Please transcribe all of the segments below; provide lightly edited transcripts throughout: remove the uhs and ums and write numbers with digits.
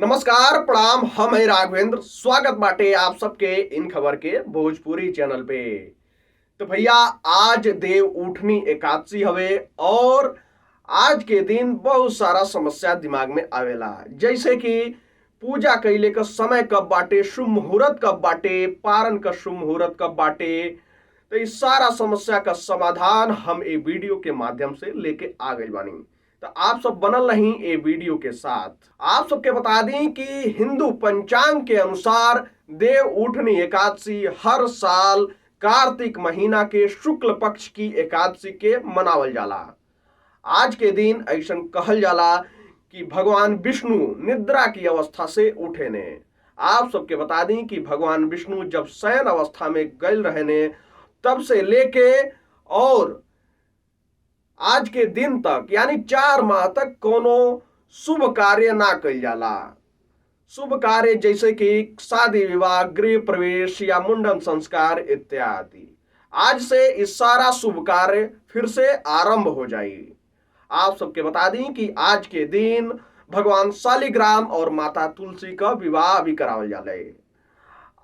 नमस्कार, प्रणाम। हम है राघवेंद्र। स्वागत बाटे आप सबके इन खबर के भोजपुरी चैनल पे। तो भैया, आज देव उठनी एकादशी हवे और आज के दिन बहुत सारा समस्या दिमाग में आवेला, जैसे कि पूजा कैले का समय कब बाटे, शुभ मुहूर्त कब बाटे, पारण का शुभ मुहूर्त कब बाटे। तो इस सारा समस्या का समाधान हम ए वीडियो के माध्यम से लेके आ गइल बानी, तो आप सब बनल रही ए वीडियो के साथ। आप सबके बता दी कि हिंदू पंचांग के अनुसार देव उठनी एकादशी हर साल कार्तिक महीना के शुक्ल पक्ष की एकादशी के मनावल जाला। आज के दिन ऐसा कहल जाला कि भगवान विष्णु निद्रा की अवस्था से उठे ने। आप सबके बता दी कि भगवान विष्णु जब शयन अवस्था में गए रहने, तब से लेके और आज के दिन तक, यानी 4 माह तक कोनो शुभ कार्य ना कइल जाला। शुभ कार्य जैसे कि शादी विवाह, गृह प्रवेश या मुंडन संस्कार इत्यादि। आज से इस सारा शुभ कार्य फिर से आरंभ हो जाई। आप सबके बता दी कि आज के दिन भगवान शालिग्राम और माता तुलसी का विवाह भी करावल जाला।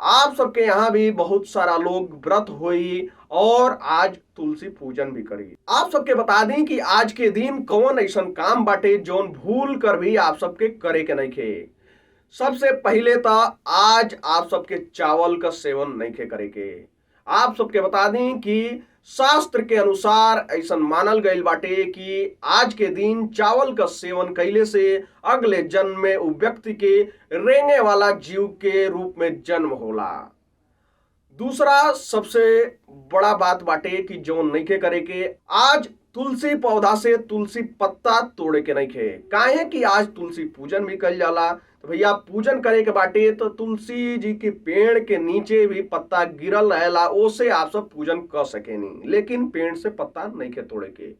आप सबके यहाँ भी बहुत सारा लोग व्रत होई और आज तुलसी पूजन भी करी। आप सबके बता दी कि आज के दिन कौन ऐसा काम बाटे जोन भूल कर भी आप सबके करे के नहीं खे। सबसे पहले तो आज आप सबके चावल का सेवन नहीं खे करे के। आप सबके बता दी कि शास्त्र के अनुसार ऐसा मानल गइल बाटे कि आज के दिन चावल का सेवन कैले से अगले जन्म में उ व्यक्ति के रेंगे वाला जीव के रूप में जन्म होला। दूसरा सबसे बड़ा बात बाटे कि जौन नइखे करे के, आज तुलसी पौधा से तुलसी पत्ता तोड़े के नइखे। काहे कि आज तुलसी पूजन भी कइल जाला। तो भैया, पूजन करे के बाटे तो तुलसी जी के पेड़ के नीचे भी पत्ता गिरल रहेला, ओसे आप सब पूजन कर सकेनी, लेकिन पेड़ से पत्ता नइखे तोड़े के।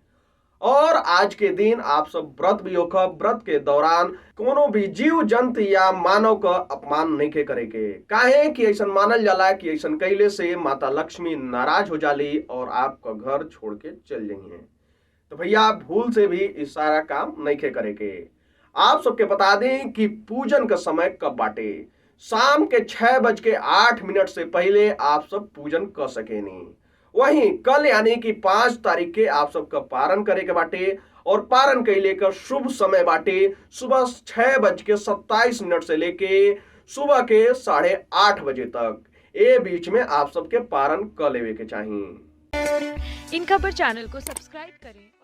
और आज के दिन आप सब व्रत भी होखब, व्रत के दौरान कोनो भी जीव जंतु या मानव का अपमान नहीं के करे के। काहे कि ऐसा मानल जाला कि ऐसा कैले से माता लक्ष्मी नाराज हो जाली और आपका घर छोड़ के चल जाई हैं। तो भैया, भूल से भी इस सारा काम नहीं के करे के। आप सबके बता दें कि पूजन का समय कब बाटे। शाम के 6:08 से पहले आप सब पूजन कर सकेनी। वहीं कल, यानी कि 5 तारीख के आप सबका पारण करे के बाटे और पारण कैले का शुभ समय बाटे सुबह 6:27 से लेके सुबह के 8:30 बजे तक। ए बीच में आप सबके पारण कर लेवे के चाहिए। इन खबर चैनल को सब्सक्राइब करें।